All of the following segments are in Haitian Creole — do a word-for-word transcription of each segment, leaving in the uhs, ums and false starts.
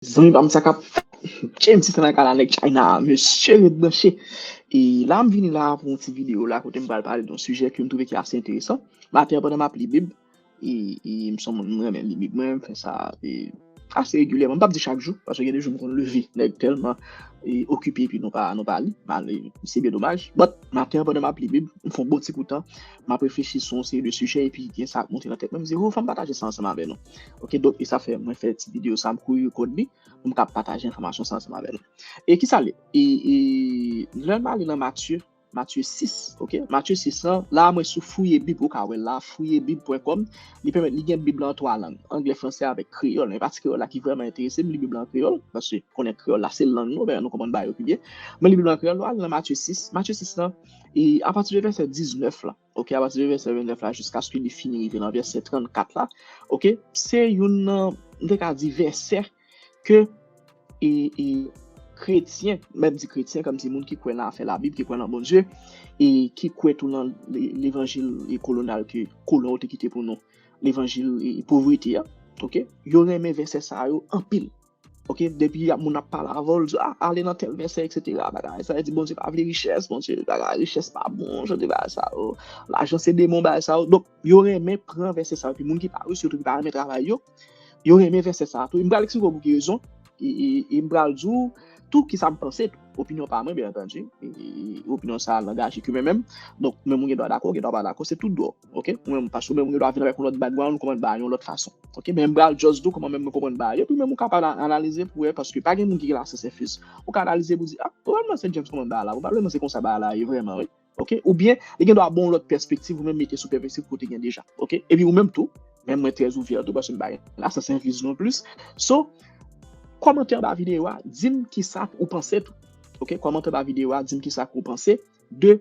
Zanmi pa m, sa k ap fèt? James Titan nan kay la, nèg China, mesye, ret branche. E la, m vini la pou yon ti videyo la kote m pral pale de yon sijè ke m twouve ki ase enteresan. Maten an, pandan m ap li Bib, e, e m se yon moun, m renmen li Bib, mwen, m fè sa e, ase regilyèman. M p ap di chak jou, paske gen de jou m konn leve, nèg tèlman e, okipe epi nou pa, nou pa li. Mal, e, se byen domaj. But, maten an, pandan m ap li Bib, m fè yon bon ti kou tan, m ap reflechi sou yon seri de sijè, epi gen sa k monte nan tèt mwen, m di, oh, fò m pataje sa ansanm avè nou. Ok, donk, e sa fè mwen fè ti videyo sa, m kouri rekòd li, pou m kab pataje enfòmasyon sa ansanm avè nou. E ki sa l ye? E, e, lè m ale nan Matye, Matye sis, ok? Matye sis lan, la mwen sou fouye bib, ou ka wè l la, fouye bib pwen kòm. Li pèmèt, li gen Bib la an twa lang, anglè, fransè avèk kreyòl. Men pati kreyòl la ki vrèman enterese m, li Bib la an kreyòl, paske konnen kreyòl la se lang nou, men nou konprann bagay yo pi byen. Mwen li Bib la an kreyòl, nou al nan Matye sis. Matye sis lan, e apati de vèsè diznèf la, ok, apati de vèsè vennèf la, jiskaske li fini rive nan vèsè trannkat la, ok, se youn nan, m te ka di, vèsè ke e, e, kretyen, m ap di kretyen kòmsi moun ki kwè nan afè Labib, ki kwè nan Bondye, e ki kwè tou nan le- levanjil e kolonyal ke kolon yo te kite pou nou, levanjil e, e povrete a, ok? Yo renmen vèsè sa yo anpil. Ok, depi y ap moun ap pale avè w, l di, ah, ale nan tèl vèsè, etsetera. Bagay sa, di Bondye pa vle richès, Bondye, bagay richès pa bon, jan de bagay sa yo. Lajan se demon, bagay sa yo. Donk, yo renmen pran vèsè sa yo. Epi moun ki pa rich, yo tou ki pa renmen travay yo, yo renmen vèsè sa tou. E m pral eksplike w pou ki rezon. E, e, e m pral di w tou ki sa m panse tou. Opinyon pa mwen, byen antandi. E, e, opinyon sa a l angaje ke mwen menm. Donk, mwen menm ou gen dwa dakò, ou gen dwa pa dakò, se tout dwa w. Ok? Ou menm, paske ou menm ou gen dwa vin avèk yon lòt background, ou konprann bagay yon lòt fason. Ok? Men m pral just di w kòman menm mwen konprann bagay yo, epi menm ou ka pa analize pou wè, paske pa gen moun ki gen lasyans enfuz. Ou ka analize pou di, ah, pwoblèm nan se James konprann bagay la, pwoblèm nan se konsa bagay la ye vrèman, wi. Ok? Oubyen, li gen dwa ba w yon lòt pèspektiv, ou menm mete sou pèspektiv ke w te gen deja. Ok? Epi ou menm tou, men mwen trè ouvè tou, paske m pa gen lasyans enfuz non plis. So, kòmante anba videyo a, di m kisa ou panse tou. Ok? Kòmante anba videyo a, di m kisa ou panse de,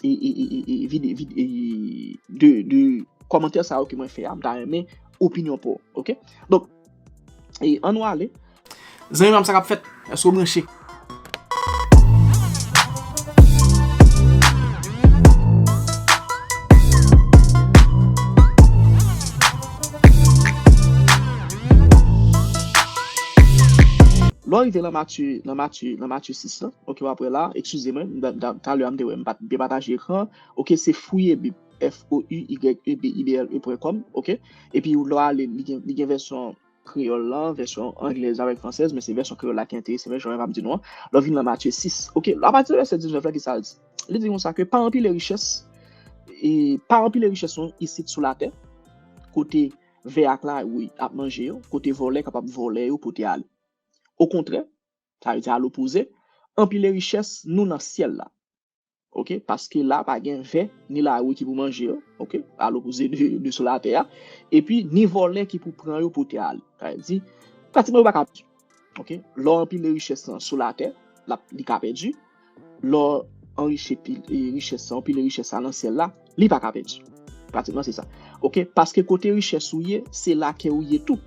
e, e, e, e, e, vide- vide- e, de, de kòmantè sa yo ke mwen fè a, m ta renmen opinyon pa w. Ok? Donk, e, ann nou ale. Zanmi pa m, sa k ap fèt? Èske w branche? Lè w rive nan Matye, nan Matye, nan Matye sis lan, ok, w ap wè la, eskize mwen, m ta- m ta- talè a m te wè m pa t byen pataje ekran, ok, se fouye Bib, F O U Y E B I B L E pwen kòm, ok, epi lè w ale, li gen, li gen vèsyon kreyòl lan, vèsyon anglèz avèk fransèz, men se vèsyon kreyòl la ki enterese mwen, jan mwen pa m di nou an. Lè w vin nan Matye sis, ok, apati de vèsè diznèf la, ki sa l di? Li di konsa ke pa anpile richès, e pa anpile richès nou isit sou latè, kote vè ak lari ap manje yo, kote vòlè kapab vòlè yo pote ale. Okontrè, sa vle di alopoze, anpile richès nou nan syèl la. Ok? Paske la pa gen vè ni lari ki pou manje yo. Ok? Alopoze de, de sou latè a. Epi ni vòlè ki pou pran yo pote ale. Sa vle di, pratikman yo pa ka pèdi. Ok? Lè w anpile richès lan sou latè, l ap- li ka pèdi. Lè w anrichi pi- e richès lan, anpile richès la nan syèl la, li pa ka pèdi. Pratikman se sa. Ok? Paske kote richès ou ye, se la kè ou ye tou.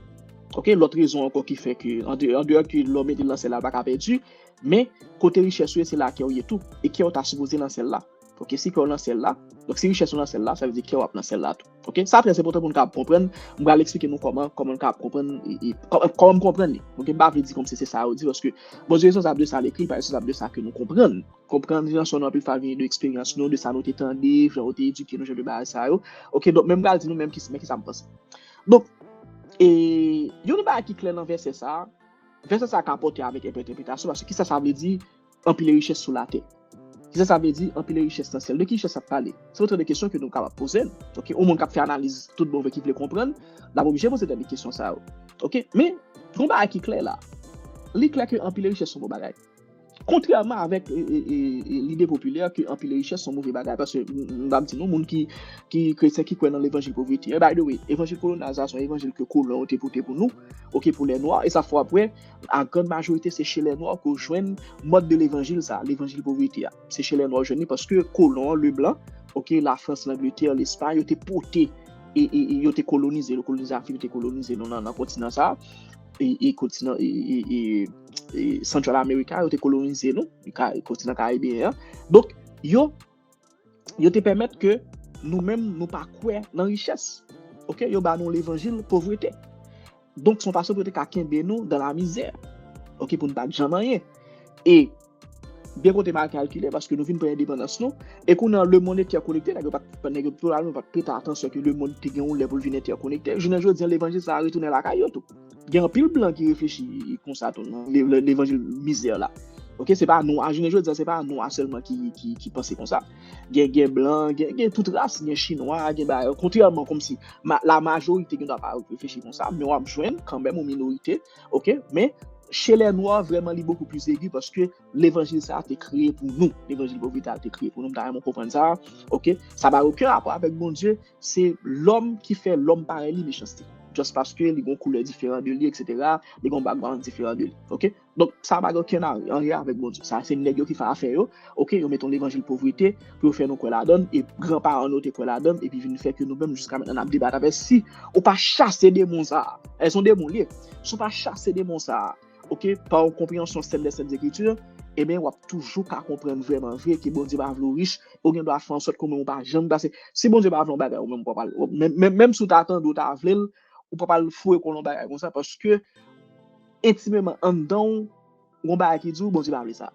Ok? Lòt rezon ankò ki fè ke, an de- an deyò ke lè w mete l nan syèl la, l pa ka pèdi, men kote richès ou ye, se la kè ou ye tou. E kè w ta sipoze nan syèl la. Ok? Si kè w nan syèl la, donk si richès ou nan syèl la, sa vle di kè w ap nan syèl la tou. Ok? Sa trè enpòtan pou n kapab konprann. M pral eksplike nou kòman, kòman n kapab konprann, e, e, kò- kòman m konprann li. Ok? M pa vle di kòmsi se sa yo di, paske Bondye responsab de sa l ekri, li pa responsab de sa ke nou konprann. Konprann jan sa nou anpil fwa vini de eksperyans nou, de sa nou te tande, jan yo te edike nou, jan de bagay sa yo. Ok, donk, men m pral di nou menm ki, men ki sa m panse. Donk, e, youn nan bagay ki klè nan vèsè sa a, vèsè sa a ka pote avèk entèpretasyon, paske kisa sa vle di anpile richès sou latè? Kisa sa vle di anpile richès nan syèl? De ki richès sa ap pale? Se otan de kesyon ke nou kapab poze n. Ok, yon moun k ap fè analiz tout bon vre ki vle konprann, l ap oblije poze tèt li kesyon sa yo. Ok, men, yon bagay ki klè la. Li klè ke anpile richès se yon bon bagay. Kontrèman avèk, e, e, e, e, lide popilè ke anpile richès se yon move bagay, paske m, m, m ap di nou, moun ki, ki kretyen ki kwè nan levanjil povrete. E, by the way, evanjil kolonyal sa, se yon evanjil ke kolon yo te pote pou nou, ok, pou lè nwa, e sa fè w ap wè, a grann majorite, se chez lè nwa ke w jwenn mòd de levanjil sa, levanjil povrete a. Se chez lè nwa w jwenn li, paske kolon an, leblan, ok, Lafrans, Langletè, Lespay, yo te pote, e, e, e, yo te kolonize, yo kolonize Afrik, yo te kolonize nou nan, nan kontinan sa, e, e kontinan, e, e, e, e, Central America, yo te kolonize nou, e ka- kontinan Karibyen an. Donk, yo, yo te pèmèt ke nou menm, nou pa kwè nan richès. Ok? Yo ba nou levanjil povrete. Donk, se yon fason pou yo te ka kenbe nou dans la misère. Ok, pou n pa t janm anyen. E byen kote mal kalkile, paske nou vin pran endepandans nou, e kounye a lemonn entèkonekte, nèg yo pa t, nèg yo pa t prete atansyon ke lemonn te gen yon lè pou l vin entèkonekte. Jounen jodi a, levanjil sa a retounen lakay yo tou. Gen anpil blan ki reflechi konsa tou nan le- le- levanjil mizè la. Ok, se pa nou, a jounen jodi a, se pa nou a sèlman ki, ki, ki panse konsa. Gen, gen blan, gen, gen tout ras, gen chinwa, gen bagay. Kontrèman, kòmsi ma, la majorite gen dwa pa reflechi konsa, men w ap jwenn kanmenm yon minorite, ok, men chez les noirs, vrèman, li bokou pli egi paske levanjil sa a te kreye pou nou. Levanjil povrete a te kreye pou nou. M ta renmen w konprann sa, ok? Sa pa gen okenn rapò avèk Bondye. Se lòm ki fè lòm parèy li mechanste. Just paske li gen yon koulè diferan de li, et cetera. Li gen yon background diferan de li, ok? Donk, sa pa gen okenn a- anyen avèk Bondye. Sa, se nèg yo ki fè afè yo, ok? Yo mete yon levanjil povrete pou yo fè nou kwè ladan l, e granparan nou te kwè ladan l, epi vin fè ke nou menm, jiska mentnan, n ap debat avè si ou pa chase demon sa a. E se yon demon li ye. Si w pa chase demon sa a, ok, pa yon konpreyansyon sèt dè sèt zekritur, ebyen, w ap toujou ka konprann vrèman vre ke Bondye pa vle w rich, ou gen dwa fè ansòt ke ou menm ou pa janm pase. Si Bondye pa vle yon bagay, ou menm ou pa pral, menm, menm, menm si w ta tande w ta vle l, ou pa pral foure kò w nan bagay konsa, paske entimeman anndan w, yon bagay ki di w, Bondye pa vle sa.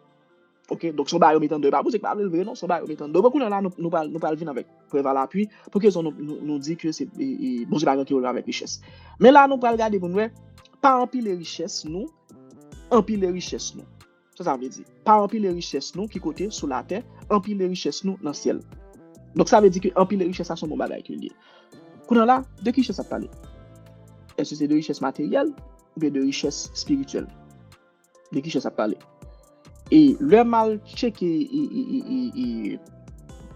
Ok, donk se yon bagay yo met anndan, e pa Bondye ki pa vle l vre non, se yon bagay yo met anndan. Bon, kounye a la, nou, nou pral, nou pral vin avèk prèv a lapui, pou ki rezon nou, nou, nou di ke se, e, e, Bondye pa gen anyen pou wè avèk richès. Men la, nou pral gade pou n wè, pa anpile richès nou, anpile richès nou. Sa sa vle di? Pa anpile richès nou ki kote sou latè, anpile richès nou nan syèl. Donk sa vle di ke anpile richès sa se yon bon bagay ke l ye. Kounye a la, de ki richès ap pale? Èske se de richès materyèl oubyen de richès espirityèl? De ki richès ap pale? E lè m al tcheke e, e, e, e, e,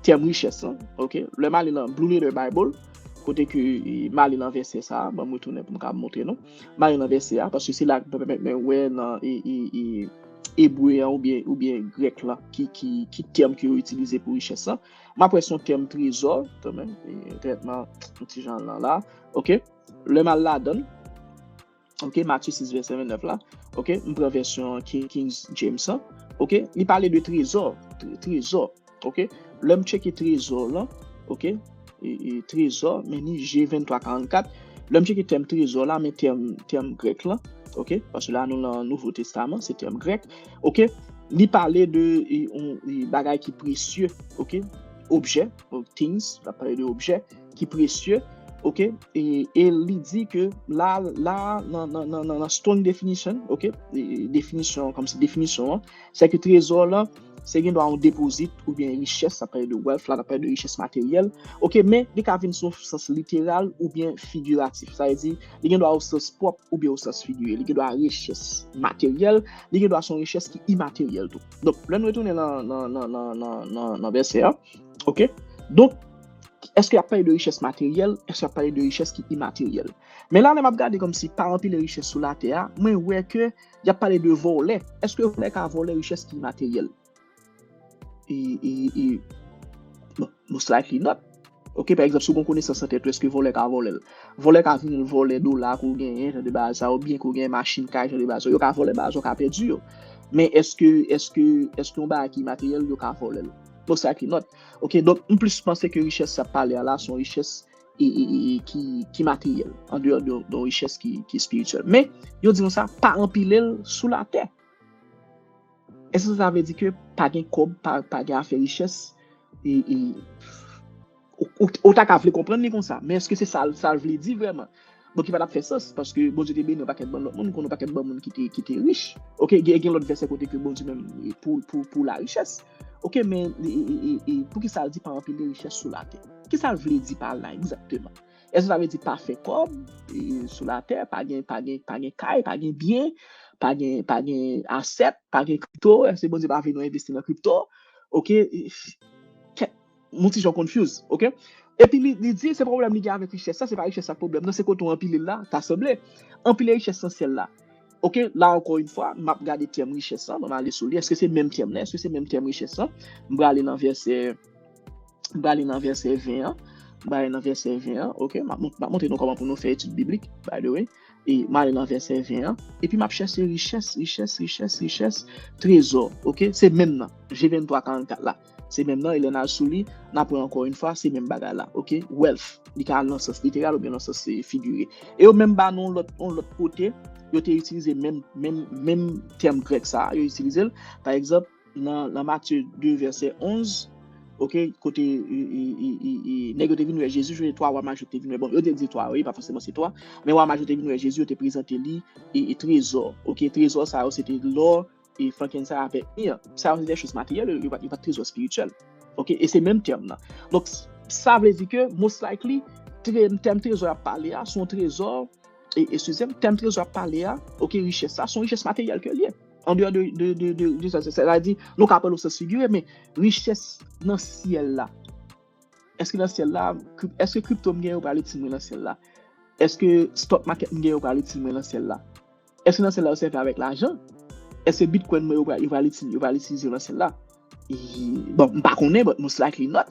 tèm richès lan, ok? Lè m ale nan Blue Letter Bible, kote ke e, m ale nan vèsè sa a, ban m retounen pou m ka montre nou. M ale nan vèsè a, paske se la k pèmèt mwen wè nan e, e, e, ebre an oubyen, oubyen grèk lan, ki, ki, ki tèm ke yo itilize pou richès lan. M ap wè se yon tèm trezò, kanmenm, e, trètman, yon ti jan lan la, ok? Lè m al ladan l, ok, Matye sis vèsè vennèf la, ok, m pran vèsyon King, King James lan, ok, li pale de trezò, tre- trezò, ok, lè m tcheke trezò lan, ok, e, e, trezò, men ni G venntwa karannkat, lè m tcheke tèm trezò la, men tèm, tèm grèk lan, ok, paske la nou nan Nouvo Testaman, se tèm grèk, ok, li pale de e, on, e, bagay ki presye, ok, objè, things, l ap pale de objè ki presye, ok, e, e li di ke la, la, nan, nan, nan, nan, nan strong definition, ok, e, definisyon, kòmsi definisyon an, se ke trezò lan, se gen dwa yon depozit oubyen richès, sa pale de wealth la, sa pale de richès materyèl, ok, men li ka vin sou sans literal oubyen figiratif, sa vle di, li gen dwa yon sans pwòp oubyen yon sans figire, li gen dwa richès materyèl, li gen dwa se yon richès ki imateryèl tou. Donk, lè nou retounen nan, nan, nan, nan, nan, nan, nan vèsè a, ok, donk, èske y ap pale de richès materyèl? Èske y ap pale de richès ki imateryèl? Men la, lè m ap gade kòmsi pa anpile richès sou latè a, mwen wè ke y ap pale de vòlè. Èske vòlè ka vòlè richès ki imateryèl? E, e, e, bon, most likely not. Ok, pa egzanp, si w gen konesans nan tèt ou, èske vòlè ka vòlè l? Vòlè ka vin vòlè dola ke w genyen, jan de bagay sa yo, byen ke w genyen, machin, kay, jan de bagay sa yo. Yo ka vòlè bagay sa yo, ka pèdi yo. Men èske, èske, èske yon bagay ki imateryèl, yo ka vòlè l? Most likely not. Ok, donk, m plis panse ke richès sa pale a la, se yon richès e, e, e, e, ki, ki materyèl, andeyò de, de yon richès ki, ki espirityèl. Men, yo di nou sa, pa anpile l sou latè. Èske sa vle di ke pa gen kòb, pa, pa gen afè richès? E, e, ou, ou, ou ta ka vle konprann li konsa, men èske se sa, sa l vle di vrèman? Bon, ki pa t ap fè sans, paske Bondye te beni yon pakèt bann lòt moun, m konn yon pakèt bann moun ki te, ki te rich. Ok, gen, gen lòt vèsè kote ke Bondye menm, e, pou, pou, pou larichès. Ok, men, e, e, e, e, poukisa l di pa anpile richès sou latè? Kisa l vle di pa la egzakteman? Èske sa vle di pa fè kòb, e, sou latè, pa gen, pa gen, pa gen kay, pa gen byen, pa gen, pa gen asèt, pa gen kripto? Èske Bondye pa vle nou envesti nan kripto? Ok, e, kèt, m on ti jan confuse, ok? Epi li, li di se pwoblèm li gen avèk richès sa, se pa richès sa k pwoblèm nan, se kote w anpile l la, ta sanble. Anpile richès nan syèl la. Ok, la ankò yon fwa, m ap gade tèm richès lan, ban m ale sou li. Èske se menm tèm nan? Èske se menm tèm richès lan? M prale nan vèsè, m prale nan vèsè ven an. M prale nan vèsè ven an, ok? M ap mont-, m ap montre nou kòman pou nou fè etid biblik, by the way. E m ale nan vèsè ven an. Epi m ap chèche richès, richès, richès, richès, trezò, ok? Se menm nan, G venntwa karannkat la. Se menm nan, e lè n al sou li, n ap wè ankò yon fwa, se menm bagay la, ok? Wealth, li ka al nan sans literal oubyen nan sans, e, figire. E yo menm ba nou yon lòt, yon lòt kote, yo te itilize menm, menm, menm tèm grèk sa a, yo itilize l. Pa egzanp, nan, nan Matye de, vèsè onz, ok, kote e, e, e, e, e, nèg yo te vin wè Jezi, yo te twa wa maj yo te vin wè. Bon, yo te di twa, wi, pa fòseman se twa, men wa maj yo te vin wè Jezi, yo te prezante li e, e trezò. Ok, trezò sa yo, se te lò, e frankinsa avèk mi an. Sa yo se de choz materyèl, yo, yo pa, yo pa trezò espirityèl. Ok, e se menm tèm nan. Donk, sa vle di ke, most likely, tre, tèm trezò y ap pale a, se yon trezò, e, eskize m, tèm trezò y ap pale a, ok, richès sa, se yon richès materyèl ke l ye. An deyò de, de, de, de, de sa, sa, sa vle di, nou ka pale o sans figire, men richès nan syèl la. Èske nan syèl la, kri-, èske kripto m gen yo pral itil mwen nan syèl la? Èske stock market m gen yo pral itil mwen nan syèl la? Èske nan syèl la yo sèvi avèk lajan? Èske bitcoin mwen yo pral, yo pral itil, yo pral itilize yo nan syèl la? I, bon, m pa konnen, but most likely not.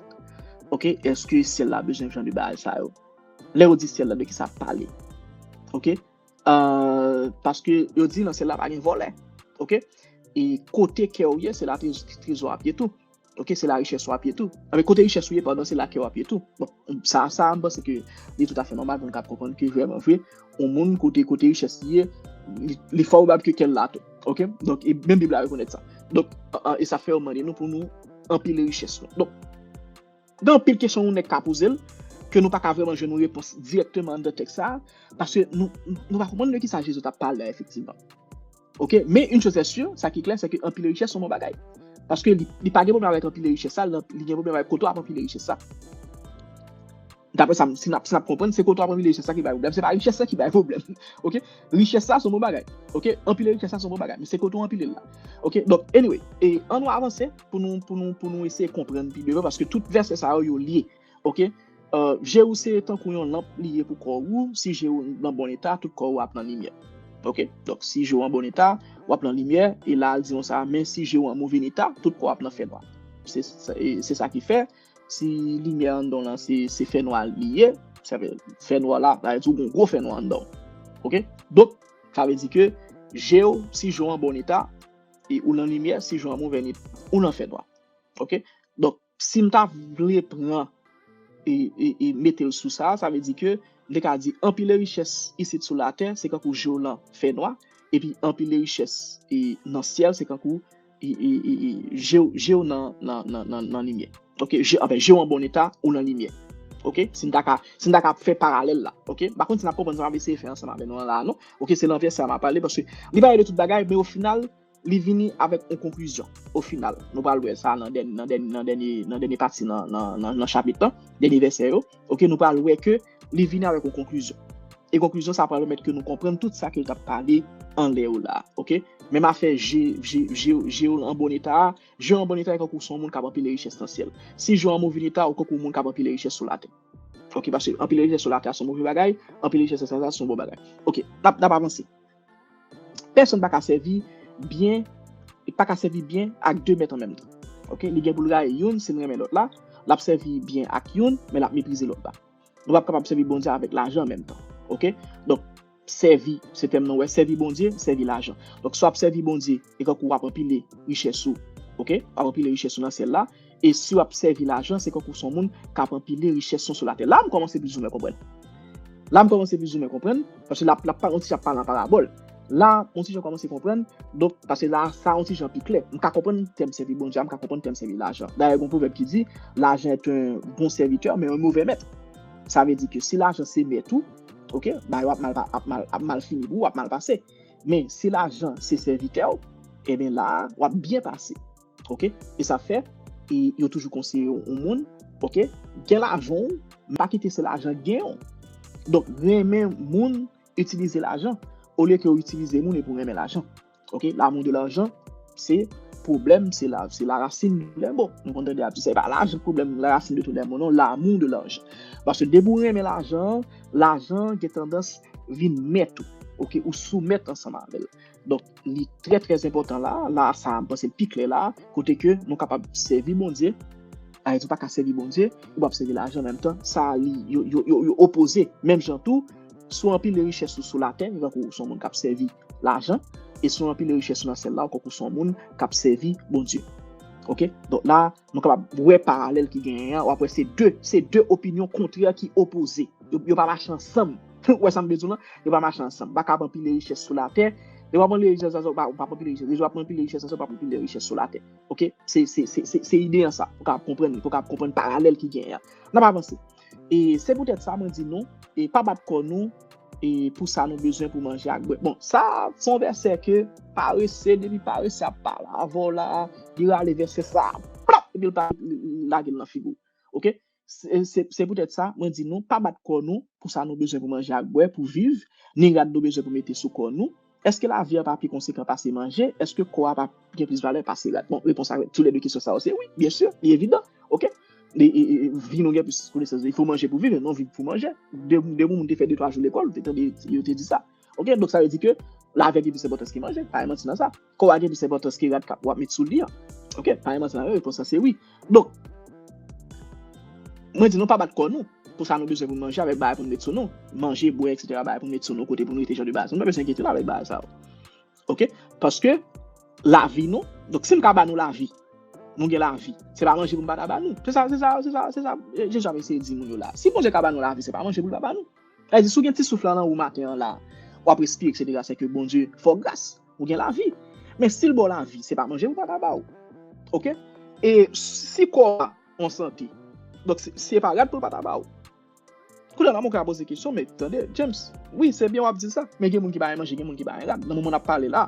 Ok, èske syèl la bezwen jan de bagay sa yo? Lè yo di syèl la, de ki sa ap pale? Ok? Euh, paske yo di nan syèl la pa gen vòlè. Ok? E kote kè w ye, se la tre-, trezò ap ye tou. Ok, se la richès ou ap ye tou. Anben, kote richès ou ye, pandan se la kè w ap ye tou. Bon, sa, sa, m panse ke li toutafè nòmal pou n ka konprann ke vrèman vre, yon moun kote, kote richès li ye, li, li fò pwobab ke kè l la tou. Ok? Donk, e menm Bib la rekonèt sa. Donk, an, an, e sa fè yo mande nou pou nou anpile richès nou. Donk, gen anpil kesyon yon nèg ka poze l, ke nou pa ka vrèman jwenn yon repons dirèkteman anndan tèks sa a, paske nou, nou pa konprann de ki sa Jezi t ap pale la, efektivman. Ok, men une chose est sûre, sa ki klè, se ke anpile richès se yon bon bagay. Paske li, li pa gen pwoblèm avèk anpile richès sa, li, li gen pwoblèm avèk kote w ap anpile richès sa. Daprè sa, si n ap, si n ap konprann, se kote w ap anpile richès sa ki bay pwoblèm. Se pa richès sa ki bay pwoblèm. Ok? Richès sa se yon bon bagay. Ok? Anpile richès sa se yon bon bagay. Men se kote w anpile l la. Ok? Donk, anyway, e ann nou avanse pou nou, pou nou, pou nou eseye konprann pi devan, paske tout vèsè sa yo, yo lye. Ok? Euh, je ou se tankou yon lanp li ye pou kò ou. Si je ou nan bon eta, tout kò ou ap nan limyè. Ok? Donk, si je ou an bon eta, w ap nan limyè. E la, l di nou sa, men si je ou an move eta, tout kò w ap nan fènwa. Se, se, e se sa ki fè, si limyè anndan w lan se, se fènwa li ye, sa vle fènwa la, sa vle di ou gen yon gwo fènwa anndan w. Ok? Donk, sa vle di ke je ou, si je ou an bon eta, e ou nan limyè, si je ou an move eta, ou nan fènwa. Ok? Donk, si m ta vle pran e, e, e mete l sou sa, sa vle di ke m te ka di anpile richès isit sou latè, se kankou je w lan fènwa, epi anpile richès e nan syèl, se kankou e, e, e, e, je w, je w nan, nan, nan, nan, nan limyè. Ok, je, anfen, je w an bon eta, ou nan limyè. Ok, si n ta ka, si n ta ka fè paralèl la, ok, m pa konn si n ap konprann sa m ap eseye fè ansanm avè nou an la, non. Ok, se nan vèsè a m ap pale, paske li pale de tout bagay, men o final, li vini avèk yon konklizyon. O final, nou pral wè sa nan dèn-, nan dèn-, nan dènye, nan dènye pati nan, nan, nan, nan chapit lan, dènye vèsè yo. Ok, nou pral wè ke li vini avèk yon konklizyon. E konklizyon sa pral pèmèt ke nou konprann tout sa ke l t ap pale anlè yo la. Ok? Menm afè je, je, je, je w an bon eta a, je w an bon eta e kankou se yon moun k ap anpile richès nan syèl. Si je w an move eta, ou kankou yon moun k ap anpile richès sou latè. Ok, paske anpile richès sou latè a se yon move bagay, anpile richès nan syèl la se yon bon bagay. Ok, n ap, n ap avanse. Pèsonn pa ka sèvi byen, pa ka sèvi byen ak de mèt an menm tan. Ok, li gen pou l rayi youn, si l renmen lòt la, l ap sèvi byen ak youn, men l ap meprize lòt la. Nou p ap kapab sèvi Bondye avèk lajan an menm tan. Ok? Donk, sèvi, se tèm nan, wè, sèvi Bondye, sèvi lajan. Donk, si w ap sèvi Bondye, e kankou w ap anpile richès ou, ok? W ap anpile richès ou nan syèl la. E si w ap sèvi lajan, se kankou se yon moun k ap anpile richès ou sou latè. La, m kòmanse plizoumwen konprann. La, m kòmanse plizoumwen konprann, paske l ap, l ap pa-, yon ti jan ap pale an parabòl. La, yon ti jan kòmanse konprann, donk, paske la, sa yon ti jan pi klè. M ka konprann tèm sèvi Bondye a, m ka konprann tèm sèvi lajan. Dayè, gen yon pwovèb ki di, l'argent est un bon serviteur, mais un mauvais maître. Sa vle di ke si lajan se mèt ou, ok, bagay yo ap mal pa-, ap mal, ap mal fini pou ou, ap mal pase. Men si lajan se sèvitè w, ebyen la a, w ap byen pase. Ok? E sa fè, e yo toujou konseye yon moun, ok, gen lajan w, men pa kite se lajan k genyen w. Donk, renmen moun, itilize lajan, olye ke w itilize moun epi w renmen lajan. Ok? L'amour de l'argent, se pwoblèm, se la, se la racine de tous les maux. Nou konn tande y ap di, se pa lajan k pwoblèm, la racine de tous les maux, non, l'amour de l'argent. Paske depi w renmen lajan, lajan gen tandans vin mèt ou, ok, ou soumèt ansanm avè l. Donk, li trè, trè enpòtan la, la, sa a, m panse l pi klè la, kote ke nou kapab sèvi Bondye, sa vle di ou pa ka sèvi Bondye, ou p ap sèvi lajan an menm tan, sa, li, yo, yo, yo, yo opoze. Menm jan tou, si w anpile richès ou sou latè, ou tankou se yon moun k ap sèvi lajan, e si w anpile richès ou nan syèl la, ou tankou se yon moun k ap sèvi Bondye. Ok? Donk la, nou kapab wè paralèl ki genyen an, w ap wè se de, se de opinyon kontrè ki opoze. Yo, yo pa mache ansanm. Ou wè sa m vle di w lan? Yo pa mache ansanm. Ou pa ka anpile richès sou latè. Lè w ap anpile richès ansanm, ou pa, ou pa anpile richès. Lè w ap anpile richès ansanm, ou pa anpile richès sou latè. Oke? Se, se, se, se, se ide an sa. Pou w ka konprann, pou w ka konprann paralèl ki genyen an. N ap avanse. E se poutèt sa, mwen di nou, e pa bat kò nou, e pou sa nou bezwen pou manje ak bwè. Bon, sa, se yon vèsè ke parese, depi parese ap pale avè w la, li rale vèsè sa, plap, epi l pa, li, li lage l nan figi w. Oke? Se, se, se poutèt sa, mwen di nou, pa bat kò nou pou sa nou bezwen pou manje ak bwè, pou viv, ni rad nou bezwen pou mete sou kò nou. Èske lavi a pa pi konsekan pase manje? Èske kò a pa gen plis valè pase rad? Bon, repons a toulède kesyon sa yo se wi, byen si, li evidan. Oke? E, e, e, vi nou gen plis konesans. Il faut manger pour vivre, non viv pou manje. De, de moun te fè de twa jou lekòl, ou te tande yo te di sa. Oke? Donk sa vle di ke lavi a gen plis enpòtans ke manje. Pa gen manti nan sa. Kò a gen plis enpòtans ke rad k ap w ap met sou li an. Oke? Pa gen manti nan repons la se wi. Donk, mwen di nou pa bat kò nou pou sa nou bezwen pou manje avèk bagay pou nou met sou nou. Manje, bwè, etsetera, bagay pou nou met sou nou, kote pou nou rete, jan de bagay. Nou pa bezwen enkyete nou avèk bagay sa yo. Oke? Paske lavi nou, donk si m ka ba nou lavi, nou gen lavi, se pa manje pou m pa ta ba nou. Se sa, se sa, se sa, se sa Jezi ap eseye di moun yo la. Si Bondye ka ba nou lavi, se pa manje pou l pa ba nou. Sa vle di, si w gen ti souf la nan ou maten an la, w ap respire, etsetera, se ke Bondye fè w gras, ou gen lavi. Men si l ba w lavi, se pa manje pou l pa ta ba w. Oke? E si kò a an sante, donk se, se pa rad pou l pa ta ba w. Kounye a la, mwen ka poze kesyon, men tande, James, wi, se byen w ap di sa, men gen moun ki pa gen manje, gen moun ki pa gen rad. Nan moman n ap pale la,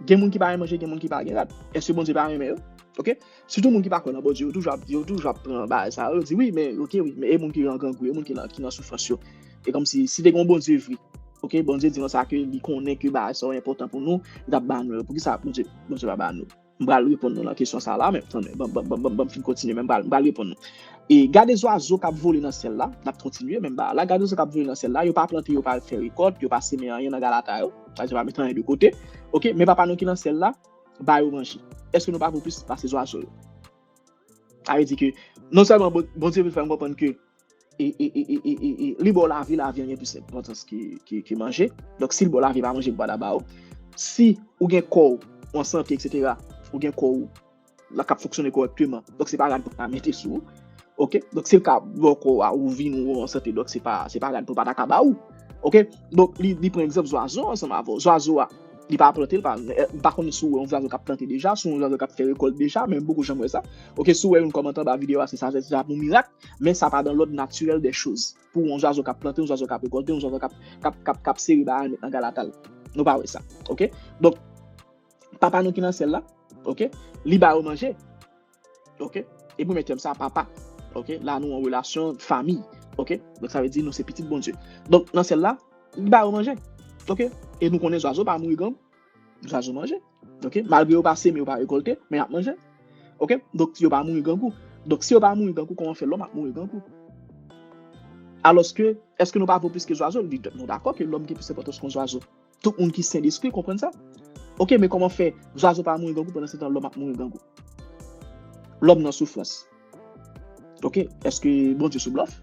gen moun ki pa gen manje, gen moun ki pa gen rad. Èske Bondye pa renmen yo? Oke? Sitou moun ki pa kwè nan Bondye, yo toujou ap, yo toujou ap pran bagay sa yo, yo di, wi, men, oke, wi, men e moun ki nan grangou, e moun ki nan, ki nan soufrans yo. E kòmsi, si te gen yon Bondye vre, oke, Bondye di nan sa ke li konnen ke bagay sa yo enpòtan pou nou, li t ap ba nou yo. Poukisa Bondye, Bondye pa ba nou? M pral reponn nou nan kesyon sa la, men, tande, ban, ban, ban, ban, ban m fin kontinye, men m pral, m pral reponn nou. E gade zwazo k ap vole nan syèl la, n ap kontinye, men m pa la, gade zwazo k ap vole nan syèl la, yo pa plante, yo pa fè rekòt, yo pa simen anyen nan galata yo, sa vle di yo pa mete anyen de kote. Oke, men papa nou ki nan syèl la, ba yo manje. Èske nou pa vo plis pase zwazo yo? Sa vle di ke non sèlman Bon-, Bondye vle fè nou konprann ke e, e, e, e, e, e, e, li ba w lavi, lavi an gen plis enpòtans ke, ke, ke manje. Donk, si l ba w lavi, pa manje pou pa ta ba w. Si ou gen kò w, ou an sante, etsetera, ou gen kò w la k ap fonksyone kòrèkteman, donk se pa rad pou ta mete sou ou. Oke? Donk, si l ka ba w kò a, ou vin ou an sante, donk se pa, se pa rad pou pa ta ka ba ou. Oke? Donk, li, li pran egzanp zwazo ansanm avè w. Zwazo a, li pa plante, li pa, m pa konnen si w wè yon zwazo k ap plante deja, si w wè yon zwazo k ap fè rekòt deja, men m poko janm wè sa. Oke, si w wè youn kòmante anba videyo a, se sa, se sa pou mirak, men sa pa dans l'ordre naturel des choses. Pou yon zwazo k ap plante, yon zwazo k ap rekòlte, yon zwazo k ap, k ap, k ap, k ap sere bagay met nan galata l. Nou pa wè sa. Oke? Donk, papa nou ki nan syèl la, oke, li ba yo manje. Oke? E pou mete m sa, papa. Oke? La nou an relasyon fanmi. Oke? Donk sa vle di nou se pitit Bondye. Donk nan syèl la, li ba yo manje. Oke? E nou konnen zwazo pa mouri grangou. Zwazo manje. Oke? Malgre yo pa seme, yo pa rekòlte, men y ap manje. Oke? Donk yo pa mouri grangou. Donk si yo pa mouri grangou, kòman fè lòm ap mouri grangou? Alòske, èske nou pa vo plis ke zwazo? Li, nou dakò ke lòm gen plis enpòtans ke yon zwazo. Tout moun ki sen despri konprann sa. Oke, men kòman fè zwazo pa mouri grangou pandan se tan lòm ap mouri grangou? Lòm nan soufrans. Oke, èske Bondye sou blòf?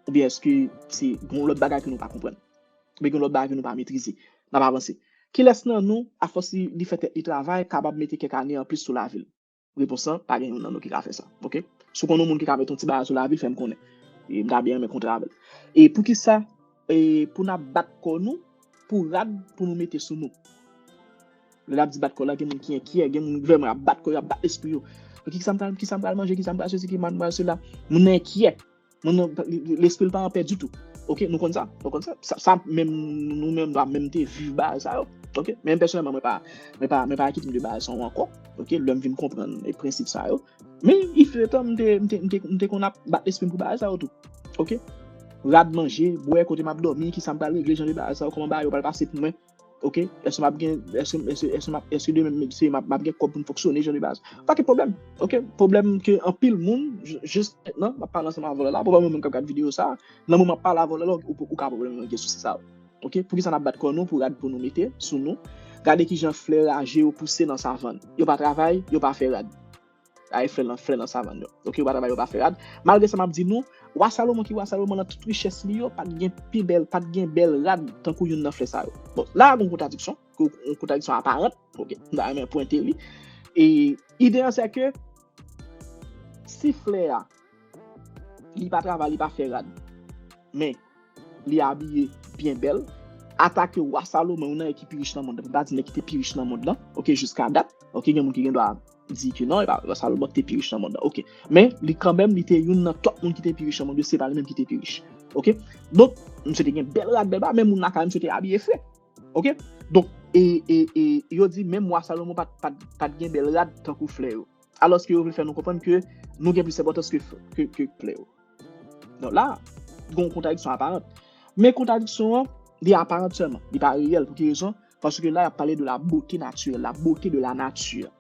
Oubyen èske se yon lòt bagay ke nou pa konprann? Oubyen gen lòt bagay ke nou pa metrize? N ap avanse. Kilès nan nou, afòs li, li fè tèt li travay, kapab mete kèk ane anplis sou lavi l? Repons lan, pa gen youn nan nou ki ka fè sa. Oke? Si w konn yon moun ki ka mete yon ti bagay sou lavi l, fè m konnen. E m ta byen renmen kontre avè l. E poukisa, e pou n ap bat kò nou pou rad pou nou mete sou nou? Lè n ap di bat kò la, gen moun ki enkyè, gen moun vrèman ap bat kò yo, ap bat lespri yo. Oke, kisa m pral, kisa m pral manje, kisa m pral sesi, ki m pral sela. Moun nan enkyè. Moun nan, li, li, lespri l pa anpè ditou. Oke, nou konn sa, nou konn sa. Sa, sa menm, nou menm, nou pa menm te viv bagay sa yo. Oke, men pèsonèlman, mwen pa, mwen pa, mwen pa enkyete m de bagay sa yo ankò. Oke, lè m vin konprann e prensip sa yo. Men, il fut un temps, m te, m te, m te, m te konn ap bat lespri m pou bagay sa yo tou. Oke? Rad, manje, bwè, kote m ap dòmi, kisa m pral regle, jan de bagay sa yo, kòman bagay yo pral pase pou mwen. Oke? Èske m ap gen, èske, èske, èske m ap, èske demen, se m ap, m ap gen kòb pou m fonksyone, jan de bagay sa yo. Pa gen pwoblèm. Oke? Pwoblèm ke anpil moun, j-, jis mentnan, m ap pale ansanm avè w la, pwoblèm moun k ap gad videyo sa, nan moman m ap pale avè w la, ou, ou ka pwoblèm gen sousi sa yo. Oke? Poukisa n ap bat kò nou pou rad pou nou mete sou nou? Gade kijan flè raje yo pouse nan savann. Yo pa travay, yo pa fè rad. Ay, flè nan, flè nan savann yo. Oke, yo pa travay, yo pa fè rad. Malgre sa m ap di nou, wa Salomon ki wa Salomon nan tout richès li yo, pa t gen pi bèl, pa t gen bèl rad tankou youn nan flè sa yo. Bon, la a gon kontradiksyon, gon kontradiksyon aparant. Oke, m ta renmen pwente li. E ide an se ke si flè a, li pa travay, li pa fè rad, men li abiye byen bèl, atake wa Salomon, youn nan nèg ki pi rich nan mond lan, pou m pa di nèg ki te pi rich nan mond lan, oke, jiska dat, oke, gen moun ki gen dwa di ke non, e pa wa Salomon ki te pi rich nan mond lan, oke. Men, li kanmenm, li te youn nan top moun ki te pi rich nan mond yo, se pa li menm ki te pi rich, oke. Donk, misye te gen bèl rad, bèl ba, men moun lakay misye te abiye fre, oke. Donk, e, e, e, yo di menm wa Salomon pa t, pa t, pa t gen bèl rad tankou flè yo. Alòske yo vle fè nou konprann ke nou gen plis enpòtans ke, ke, ke flè yo. Donk la, gen yon kontradiksyon aparan. Men kontradiksyon an, li aparan sèlman, li pa reyèl. Pou ki rezon? Paske la, y ap pale de la beauté naturelle, la beauté de la nature.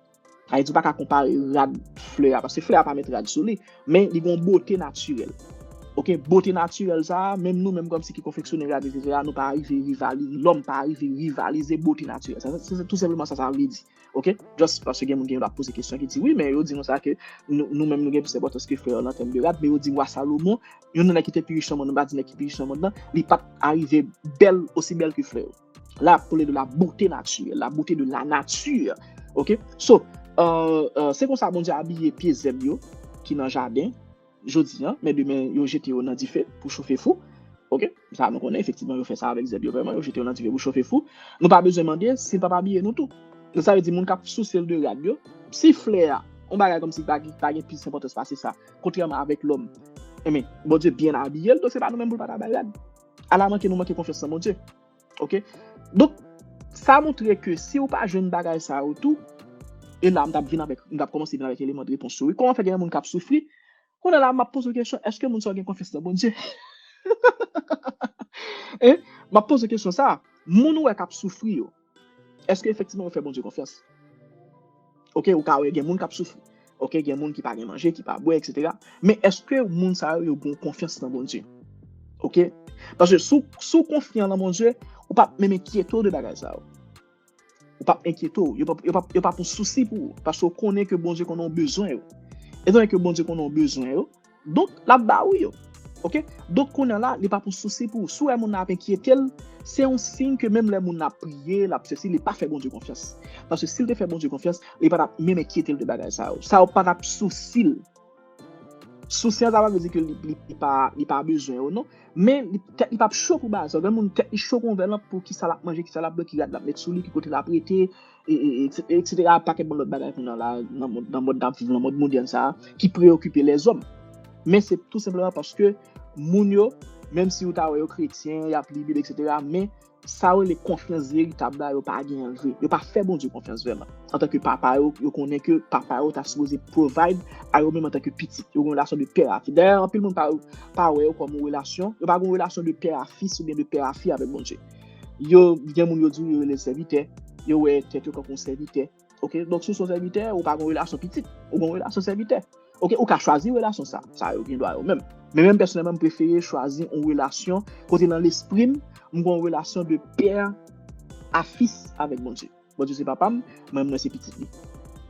Sa vle di, ou pa ka konpare rad flè a, paske flè a pa met rad sou li, men li gen yon bote natirèl. Oke, bote natirèl sa a, menm nou menm kòmsi ki konfeksyone rad, etsetera, nou pa rive rivalize, lòm pa rive rivalize bote natirèl. Sa, se, se tou senpleman sa sa vle di. Oke? Just paske gen moun gen dwa poze kesyon ki di, wi, men yo di nou sa ke nou, nou menm nou gen plis enpòtans ke flè yo nan tèm de rad, men yo di wa Salomon, youn nan nèg ki te pi rich nan mond, nou pa di nèg ki pi rich nan mond lan, li pa t arive bèl, osi bèl ke flè yo. La, ap pale de la beauté naturelle, la beauté de la nature. Oke? So, euh, euh, se konsa Bondye abiye pye zèb yo ki nan jaden jodi an, men demen yo jete yo nan dife pou chofe fou. Oke? Sa nou konnen, efektivman, yo fè sa avèk zèb yo vrèman, yo jete yo nan dife pou chofe fou. Nou pa bezwen mande si l p ap abiye nou tou. Donk, sa vle di, moun k ap souse l de rad yo, si flè a, yon bagay kòmsi pa, pa gen plis enpòtans pase sa, kontrèman avèk lòm, enben, Bondye byen abiye l, donk se pa nou menm pou l pa ta bay rad. Ala manke nou manke konfyans nan Bondye. Oke? Donk, sa montre ke si ou pa jwenn bagay sa yo tou, e la, m t ap vin avèk, m t ap kòmanse vin avèk eleman de repons yo. Wi, kòman fè gen moun k ap soufri? Kounye a la, m ap poze w kesyon, èske moun sa yo gen konfyans nan Bondye? Hein? M ap poze w kesyon sa. Moun ou wè k ap soufri yo, èske efektivman yo fè Bondye konfyans? Oke, ou ka wè gen moun k ap soufri. Oke, gen moun ki pa gen manje, ki pa bwè, etsetera. Men èske moun sa yo, yo gen konfyans nan Bondye? Oke? Paske si w, si w konfyan nan Bondye, ou p ap menm enkyete w de bagay sa yo. Ou p ap enkyete w. Yo p ap, yo p ap, yo p ap yon sousi pou ou. Paske w konnen ke Bondye konnen w bezwen yo. Etan ke Bondye konnen w bezwen yo, donk, l ap ba ou yo. Oke? Donk, kounye a la, li p ap yon sousi pou ou. Si w wè moun nan ap enkyete l, se yon siy ke menm lè moun nan ap priye, l ap sesi, li pa fè Bondye konfyans. Paske si l te fè Bondye konfyans, li pa t ap menm enkyete l de bagay sa yo. Sa yo pa t ap sousi l. Sousi an, sa pa vle di ke li, li, li pa, li pa bezwen yo, non. Men li, tèt li p ap cho pou bagay sa yo. Gen moun tèt li cho kon vè lanp pou ki sa l ap manje, ki sa l ap bwè, ki rad l ap met sou li, ki kote l ap rete, e, e, e, etsetera, pakèt bann lòt bagay kounye a la, nan mond, nan mòd n ap viv, nan mòd modèn sa a, ki preyokipe lèzòm. Men se tou senpleman paske moun yo, menm si ou ta wè yo kretyen, y ap li Bib, etsetera, men sa yo rele konfyans veritab la, yo pa genyen l vre. Yo pa fè Bondye konfyans vrèman. Antanke papa yo, yo konnen ke papa yo ta sipoze provide a yo menm antanke pitit. Yo gen yon relasyon de pè a fi. Dayè, anpil moun pa, pa wè yo kòm yon relasyon. Yo pa gen yon relasyon de pè a fis oubyen de pè a fi avèk Bondye. Yo, gen moun yo di w yo rele l sèvitè. Yo wè tèt yo tankou yon sèvitè. Oke? Donk, si w se yon sèvitè, ou pa gen yon relasyon pitit. Ou gen yon relasyon sèvitè. Oke? Ou ka chwazi relasyon sa. Sa yo gen dwa yo menm. Men menm pèsonèlman, m prefere chwazi yon relasyon kote nan lespri m, m gen yon relasyon de pè a fis avèk Bondye. Bondye se papa m, mwen, mwen se pitit li.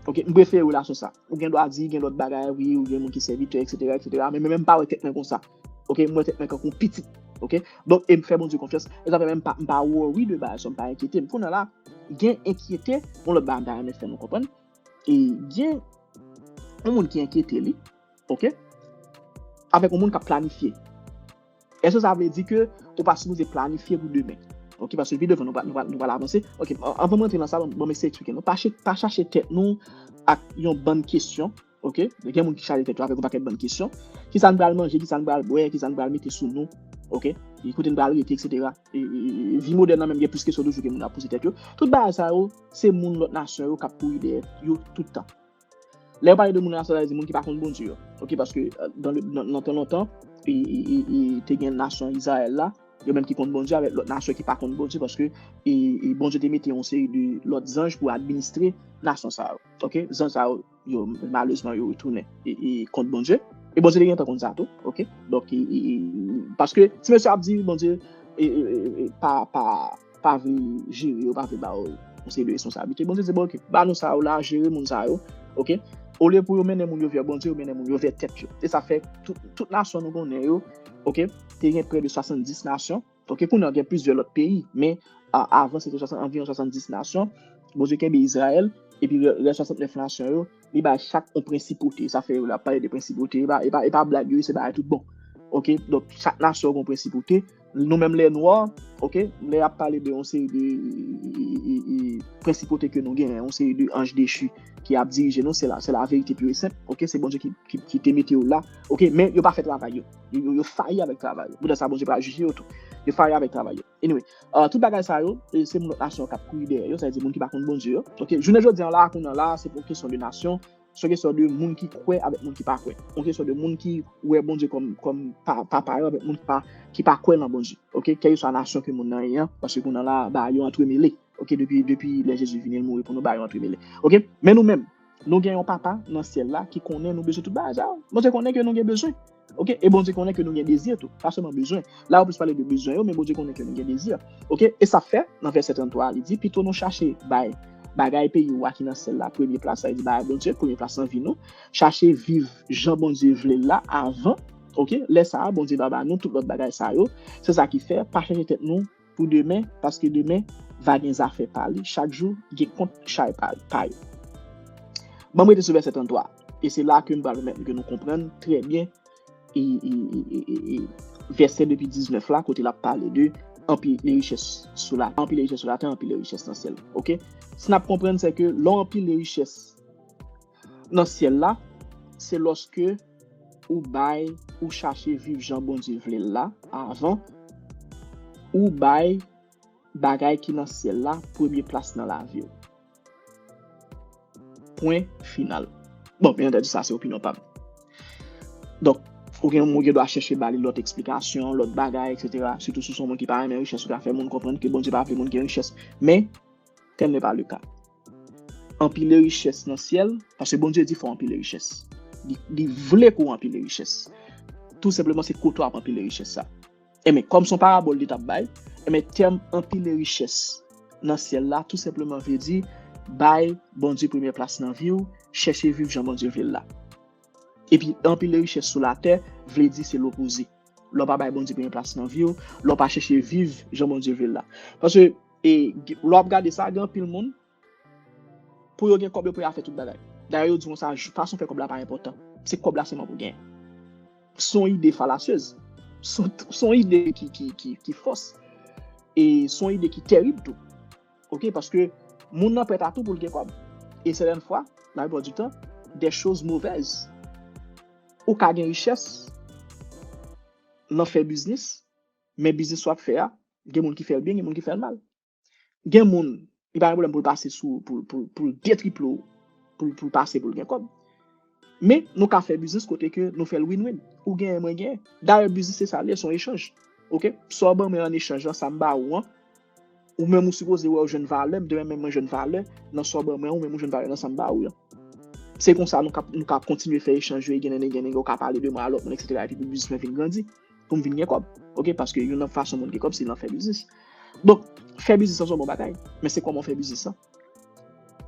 Oke? M prefere relasyon sa. Ou gen dwa di, gen lòt bagay, wi, ou gen moun ki sèvitè, etsetera, etsetera. Men, men, men m pa wè tèt mwen konsa. Oke? M wè tèt mwen tankou yon pitit. Oke? Donk, e m fè Bondye konfyans. E sa fè menm m pa, m pa worry de bagay sa, m pa enkyete m. Kounye a la, gen enkyete, yon lòt bagay m ta renmen fè nou konprann. E gen yon moun ki enkyete li, oke, avèk yon moun k ap planifye. Èske sa vle di ke ou pa sipoze planifye pou demen? Oke, paske pi devan nou pral, nou pral, nou pral avanse. Oke, an-, anvan m rantre nan sa, ban, ban m eseye eksplike nou. Pa che-, pa chache tèt nou ak yon bann kesyon, oke? Gen moun ki chaje tèt yo avèk yon pakèt bann kesyon. Kisa n pral manje, kisa n pral bwè, kisa n pral mete sou nou, oke? E kote n pral rete, etsetera. E, e, e, vi modèn nan menm gen plis kesyon toujou ke moun ap poze tèt yo. Tout bagay sa yo, se moun lòt nasyon yo k ap kouri dèyè yo tout tan. Lè yo pale de moun nasyon, sa vle di moun ki pa konn Bondye yo. Oke, paske, euh, dans le, nan, nan tan lontan, e, e, e, e, te gen nasyon Izrayèl la, yo menm ki konn Bondye avèk lòt nasyon ki pa konn Bondye, paske, e, e, Bondye te mete yon seri de lòt zanj pou administre nasyon sa yo. Oke? Zanj sa yo, yo, malerezman, yo retounen e, e, kont Bondye. E Bondye te gentan konn sa tou. Oke? Donk, e, e, e, paske ti mesye ap di Bondye, e, e, e, e, pa, pa, pa vle jere yo, pa vle ba yo yon seri de responsablite. Bondye di, bon, oke, ba nou sa yo la, jere moun sa yo, oke? Olye pou yo mennen moun yo vè Bondye, yo mennen moun yo vè tèt yo. E sa fè tout, tout nasyon nou konnen yo, oke? Te gen prè de swasanndis nasyon, oke? Kounye a gen plizyè lòt peyi, men, a, avan se te swasant, anviwon swasanndis nasyon. Bondye kenbe Izrayèl, epi rè-, rès swasantnèf nasyon yo, li bay chak yon prensipote. Sa fè yo la pale de prensipote, e pa, e pa, e pa blag yo ye, se bagay tout bon. Oke? Donk, chak nasyon gen yon prensipote, Nou menm lè nwa, ok, lè y ap pale de yon seri de e, e, e, e, prensipote ke nou genyen, yon seri de anj dechi ki ap dirije nou, se la, se la verite pure et simple, ok, se Bondye ki, ki, ki te mete yo la, ok, men yo pa fè travay yo. Yo, yo, yo fayi avèk travay yo. Poutèt sa, Bondye pral jije yo tou. Yo fayi avèk travay yo. Anyway, uh, tout bagay sa yo, e, se moun lòt nasyon k ap kouri dèyè yo, sa vle di moun ki pa konn Bondye yo. Ok, jounen jodi an la, kounye an la, se pou kesyon de nasyon, se kesyon de moun ki kwè avèk moun ki pa kwè. Se kesyon de moun ki wè Bondye kòm, kòm pa, papa yo avèk moun ki pa, ki pa kwè nan Bondye. Ok, kèlkeswa nasyon ke moun nan ye an, paske kounye an la, bagay yo antremele. Ok, depi, depi lè Jezi vini, l mouri pou nou, bagay yo antremele. Ok, men nou menm, nou gen yon papa nan syèl la ki konnen nou bezwen tout bagay sa yo. Bondye konnen ke nou gen bezwen. Ok, e Bondye konnen ke nou gen dezi tou, pa sèlman bezwen. La, yo plis pale de bezwen yo, men Bondye konnen ke nou gen dezi. Ok, e sa fè, nan vèsè trannntwa a, li di, pito nou chache bay bagay peyi w a ki nan syèl la premye plas, sa vle di bagay Bondye, premye plas nan vi nou. Chache viv jan Bondye vle l la avan. Ok, lè sa a, Bondye va ba nou tout lòt bagay sa yo. Se sa ki fè, pa chache tèt nou pou demen, paske demen va gen zafè pa li. Chak jou gen kont chay pa, pa yo. Ban m rete sou vèsè trannntwa. E se la ke m pral pèmèt ke nou konprann trè byen e, e, e, e, e, e vèsè depi diznèf la, kote l ap pale de anpile richès sou la, anpile richès sou latè, anpile richès nan syèl. Ok? Si n ap konprann, se ke lè w anpile richès nan syèl la, se lòske ou bay, ou chache viv jan Bondye vle l la avan, ou bay bagay ki nan syèl la premye plas nan lavi w. Pwen final. Bon, byen antandi, sa se opinyon pa m. Donk, ou gen, ou gen dwa chèche ba li lòt eksplikasyon, lòt bagay, etsetera. Sitou si w se yon moun ki pa renmen richès, ou ka fè moun konprann ke Bondye pa vle moun gen richès. Men, tel n'est pas le cas. Anpile richès nan syèl, paske Bondye di fò w anpile richès. Li, li vle ke w anpile richès. Tou senpleman, se kote w ap anpile richès sa. Enben, kòm se yon parabòl li t ap bay, enben, tèm anpile richès nan syèl la, tou senpleman vle di, bay Bondye premyè plas nan vi w, chèche viv jan Bondye vle l la. Epi, anpile richès sou latè, vle di se lopoze. Lè w pa bay Bondye premyè plas nan vi w, lè w pa chèche viv jan Bondye vle l la. Paske, e, lè w ap gade sa, gen anpil moun, pou yo gen kòb, yo prè a fè tout bagay. Dayè, yo di konsa, fason fè kòb la pa enpòtan. Se kòb la sèlman pou genyen. Se yon ide falasyez. Se yon, se yon ide ki, ki, ki, ki fos. E se yon ide ki terib tou. Ok, paske moun nan prè a tou pou l gen kòb. E sètèn fwa, la plupart du temps, des choses mauvaises. Ou ka gen richès, nan fè biznis, men biznis w ap fè a, gen moun ki fè l byen, gen moun ki fè l mal. Gen moun, li pa gen pwoblèm pou l pase sou, pou, pou, pou l detriple w, pou, pou l pase pou l gen kòb. Men, nou ka fè biznis kote ke nou fè l win-win. Ou genyen, mwen genyen. Dayè, biznis se sa l ye, se yon echanj. Ok? Sa w ban mwen an echanj lan, sa m ba ou an, ou menm ou sipoze wè w jwenn valè, m de menm mwen jwenn valè nan sa w ban mwen an, ou menm ou jwenn valè nan sa m ba ou an. Se konsa nou ka, nou ka kontinye fè echanj yo, e gen nèg, gen nèg, ou ka pale de mwen a lòt moun, etsetera, epi pou biznis mwen vin grandi. Pou m vin gen kòb. Ok, paske youn nan fason moun gen kòb, se nan fè biznis. Donk, fè biznis lan se yon bon bagay, men se kòman w fè biznis lan.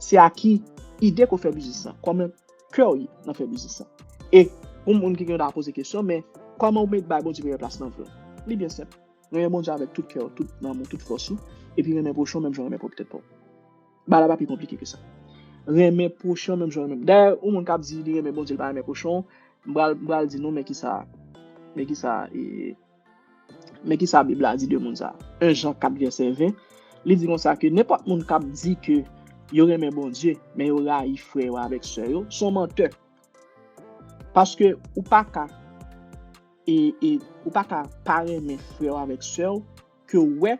Se a ki ide ke w fè biznis lan, kòman kè w ye nan fè biznis lan. E pou moun ki gen dwa poze kesyon, men kòman w met bay Bondye premyè plas nan vi w? Li byen senp. Renmen Bondye avèk tout kè w, tout nanm ou, tout fòs ou, epi renmen pwochen w menm jan w renmen pwòp tèt pa w. Bagay la pa pi konplike ke sa. Renmen pwochen w menm jan w renmen. Dayè, yon moun k ap di li renmen Bondye, li pa renmen pwochen w, m pral, m pral di nou, men kisa, men kisa, e, men kisa Bib la di de moun sa a. En Jan kat vèsè ven, li di konsa ke nenpòt moun k ap di ke yo renmen Bondye, men yo rayi frè yo avèk sè yo, se yon mantè. Paske ou pa ka, e, e, ou pa ka pa renmen frè w avèk sè w ke w wè,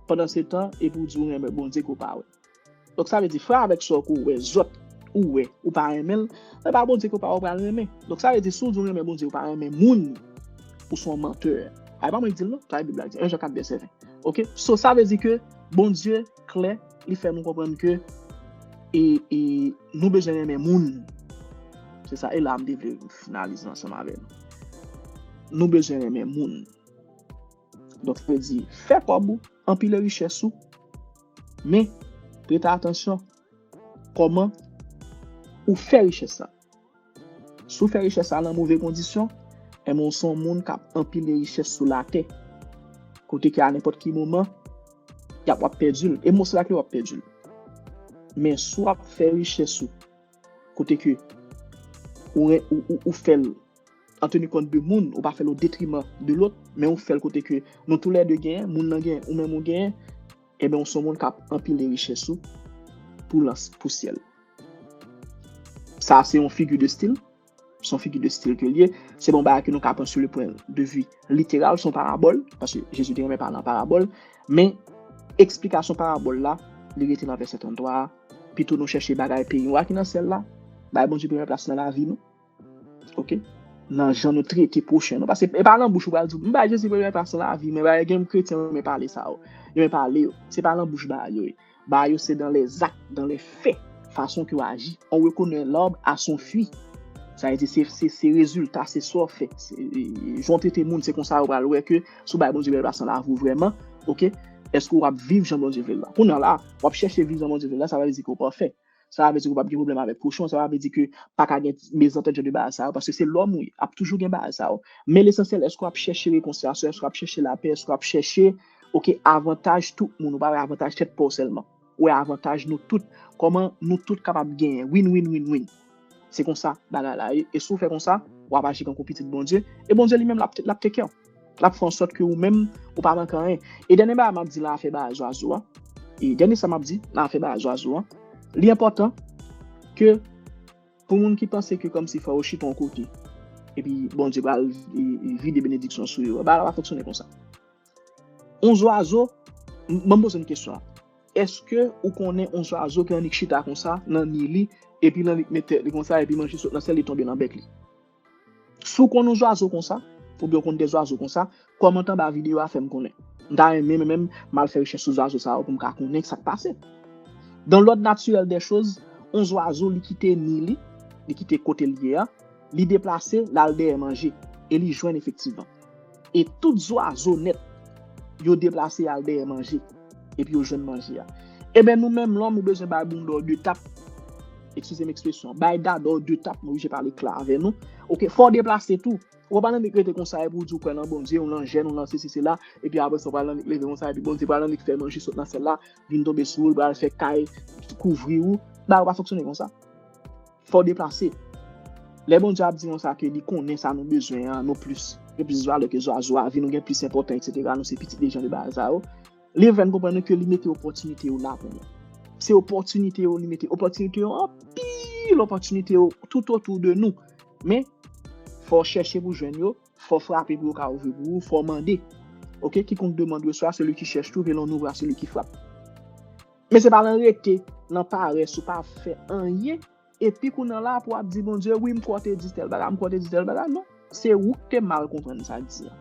pandan se tan, epi w di w renmen Bondye ke w pa wè. Donk, sa vle di, frè avèk sè w ke w wè, zòt, ou wè, ou pa renmen l, se pa Bondye ke w pa wè w pral renmen. Donk, sa vle di, si w di w renmen Bondye, ou pa renmen moun, ou se yon mantè. A, e pa mwen ki di l non, sa e Bib la di, en Jan kat vèsè ven. Ok? So, sa vle di ke Bondye klè, li fè nou konprann ke, e, e, nou bezwen renmen moun. Se sa, e la m te vle finalize ansanm avè nou. Nou bezwen renmen moun. Donk, sa vle di, fè kòb ou, anpile richès ou, men, prete atansyon kòman ou fè richès la. Si w fè richès la nan move kondisyon, enben, w se yon moun k ap anpile richès sou latè. Kote ke a nenpòt ki moman, y ap, w ap pèdi l. E mo se la ke w ap pèdi l. Men si w ap fè richès ou, kote ke ou, ou, ou, ou fè l an teni kont de moun, ou pa fè l o detriman de lòt, men ou fè l kote ke nou toulède genyen, moun nan genyen, ou menm ou genyen, ebyen, ou se yon moun k ap anpile richès ou pou lans, pou syèl. Sa se yon figi de stil, se yon figi de stil ke l ye. Se yon bagay ke nou ka pran sou le pwen de vi literal, se yon parabòl, paske Jezi te renmen pale an parabòl, men eksplikasyon parabòl la, li rete nan vèsè trannntwa a. Pito nou chèche bagay peyi nou a ki nan syèl la, bay Bondye premyè plas nan lavi nou. Oke? Nan jan nou trete pwochen nou. Paske e pa nan bouch ou pral di, "M bay Jezi premyè plas nan lavi m." Men bagay gen kretyen yo renmen pale sa yo. Yo renmen pale yo. Se pa nan bouch bagay yo ye. Bagay yo se dans les actes, dans les faits. Fason ke w aji. On reconnaît l'arbre à son fruit. Sa vle di se, se, se rezilta, se sa w fè. Se, e, jan w trete moun, se konsa yo pral wè ke si w bay Bondye premyè plas nan lavi w vrèman, oke? Èske w ap viv jan Bondye vle l la? Kounye a la, w ap chèche viv jan Bondye vle l la, sa pa vle di ke w pafè. Sa pa vle di ke w p ap gen pwoblèm avèk pwochen w, sa pa vle di ke pa ka gen mezantant jan de bagay sa yo, paske se lòm ou ye, ap toujou gen bagay sa yo. Men lesansyèl, èske w ap chèche rekonsilyasyon, èske w ap chèche lapè, èske w ap chèche, oke, avantaj tout moun, ou pa wè avantaj tèt pa w sèlman. Ou wè avantaj nou tout, kòman nou tout kapab genyen, win, win, win, win. Se konsa bagay la ye. E si w fè konsa, w ap aji tankou pitit Bondye. E Bondye li menm, l ap, l ap take care w. L ap fè an sòt ke ou menm, ou pa manke anyen. E dènye bagay m ap di nan afè bagay zwazo a. E dènye sa m ap di nan afè bagay zwazo a. Li enpòtan ke pou moun ki panse ke kòmsi fò yo chita yon kote, epi Bondye pral, e, e, vide benediksyon sou yo. Bagay la pa fonksyone konsa. Yon zwazo, m, ban m poze n kesyon an. Èske ou konnen yon zwazo ki annik chita konsa nan ni li, epi l annik met tèt li konsa, epi manje sot nan syèl, li tonbe nan bèk li? Si w konn yon zwazo konsa, oubyen w konn de zwazo konsa, kòmante anba videyo a fè m konnen. M ta renmen mwen menm m al fè rechèch sou zwazo sa yo pou m ka konnen sa k pase. Dans l'ordre naturel des choses, yon zwazo li kite ni li, li kite kote l ye a, li deplase, l al dèyè manje, e li jwenn efektivman. E tout zwazo nèt, yo deplase al dèyè manje, epi yo jwenn manje a. Ebyen, nou menm lòm, ou bezwen bay bounda w de tap. Eskize m ekspresyon, bay dada w de tap, mwen oblije pale kla avè nou. Oke, fò w deplase tou. Ou pa nan nèk rete konsa, epi w di w kwè nan Bondye, ou nan jèn, ou nan sesi, sela, epi apre sa, ou pral nan nèk leve konsa, epi Bondye pral nan nèk fè manje sot nan syèl la, vin tonbe sou ou, l pral fè kay, kouvri ou. Bagay yo pa fonksyone konsa. Fò w deplase. Lè Bondye ap di konsa ke li konnen sa nou bezwen an, nou plis, gen plis valè ke zwazo a, vi nou gen plis enpòtan, etsetera, nou se pitit de jan de bagay sa yo. Li fè n konprann ke li mete opòtinite yo la pou nou. Se opòtinite yo li mete. Opòtinite yo anpil, opòtinite yo tout otou de nou. Men, fò w chèche pou w jwenn yo, fò w frape pou yo ka ouvri pou ou, fò w mande. Oke, quiconque demande reçoit, celui qui cherche trouve, et l'on ouvre à celui qui frappe. Men se pa nan rete nan parès ou pa fè anyen, epi kounye a la pou w ap di Bondye, wi, m kwè w te di tèl bagay, m kwè w te di tèl bagay. Non, se ou ki te mal konprann sa l di a.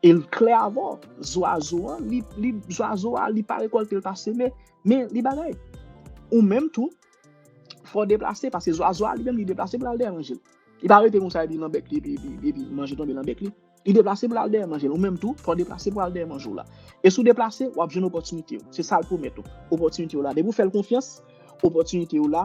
E l klè avè w, zwazo a, li, li, zwazo a, li pa rekòlte, l pa seme, men li bagay. Ou menm tou, fò w deplase, paske zwazo a li menm, li deplase pou l al dèyè manje l. Li pa rete konsa epi nan bèk li, epi, epi, epi manje tonbe nan bèk li. Li deplase pou l al dèyè manje l. Ou menm tou, fò w deplase pou w al dèyè manje w la. E si w deplase, w ap jwenn opòtinite yo. Se sa l pwomèt ou. Opòtinite yo la. Depi w fè l konfyans, opòtinite yo la,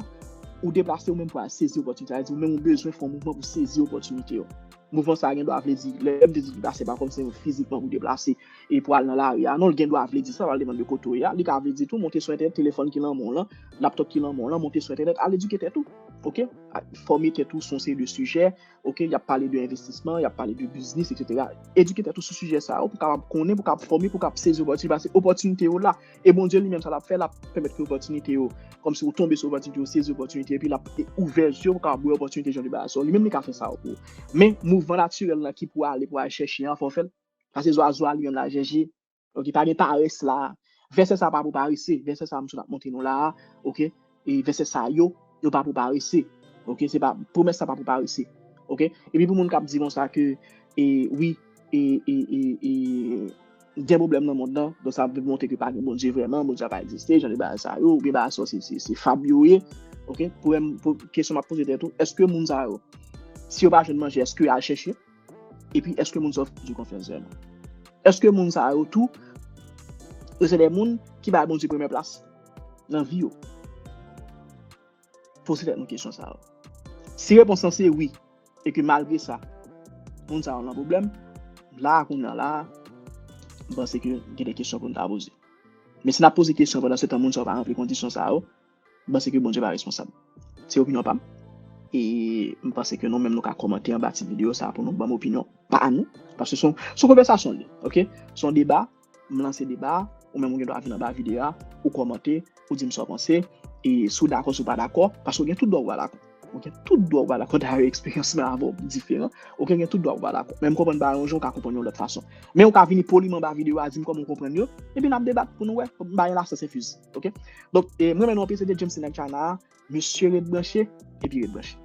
ou deplase ou menm pou al sezi opòtinite. Sa vle di ou menm ou bezwen fè yon mouvman pou sezi opòtinite yo. Mouvman sa a gen dwa vle di, lè m te di deplase, pa kòmsi se fizikman pou deplase e pou al nan lari a. Non, l gen dwa vle di sa, pa depann de kote w ye a. Li ka vle di tou, monte sou entènèt, telefòn ki nan men w lan, laptòp ki nan men w lan, monte sou entènèt, al edike tèt ou. Oke? Fòme tèt ou sou yon seri de sijè. Oke? Y ap pale de envestisman, y ap pale de biznis, etsetera. Edike tèt ou sou sijè sa yo pou w kapab konnen, pou w kapab fòme, pou w kapab sezi opòtinite, paske opòtinite yo la. E Bondye li menm, sa l ap fè, l ap pèmèt ke opòtinite yo, kòmsi ou tonbe sou opòtinite, ou sezi opòtinite, epi l ap ouvè zye w pou w kapab wè opòtinite jan de bagay sa yo. Li menm li ka fè sa yo pou ou. Men mouvman natirèl lan ki pou ale, pou al chèche an, fò w fè l. Paske zwazo a li menm l al chèche. Oke, pa gen parès la. Vèsè sa pa pou parese. Vèsè sa m sot ap montre nou la a. Oke? E vèsè sa yo, yo pa pou parese. Oke? Se pa, pwomès sa pa pou parese. Oke? Epi pou moun k ap di konsa ke, e, wi, e, e, e, e, gen pwoblèm nan mond nan, donk sa vle montre ke pa gen Bondye vrèman, Bondye a pa egziste, jan de bagay sa yo, oubyen bagay sa yo se, se, se fab yo ye. Oke? Pwoblèm, pou, kesyon m ap poze tèt ou, èske moun sa yo, si yo pa jwenn manje, èske y al chèche? Epi, èske moun sa yo fè Bondye konfyans vrèman? Èske moun sa yo tou, yo se de moun ki bay Bondye premyè plas nan vi yo? Poze tèt nou kesyon sa yo. Si repons lan se wi, e ke malgre sa, moun sa yo nan pwoblèm, la a, kounye a la a, m panse ke gen de kesyon pou n ta poze. Men si n ap poze kesyon pandan se tan moun sa yo pa ranpli kondisyon sa yo, m panse ke Bondye pa responsab. Se opinyon pa m. E m panse ke nou menm nou ka kòmante anba ti videyo sa pou nou ban m opinyon pa nou. Paske se yon, se yon konvèsasyon li, ok? Se yon deba, m lanse deba a, ou menm ou gen dwa vin anba videyo a, ou kòmante, ou di m sa w panse, e si w dakò, si w pa dakò, paske w gen tout dwa ou pa dakò. Ou gen tout dwa ou pa dakò, dayè eksperyans mwen avè w diferan, ou gen, gen tout dwa ou pa dakò. Men m konprann bagay yon jan, ou ka konprann yon lòt fason. Men ou ka vini poliman anba videyo a, di m kòman w konprann yo, epi n ap debat pou nou wè, m ba yon lasans enfiz, ok? Donk, e, mwen menm non, se te James Nèg China a, mesye ret branche, epi ret branche.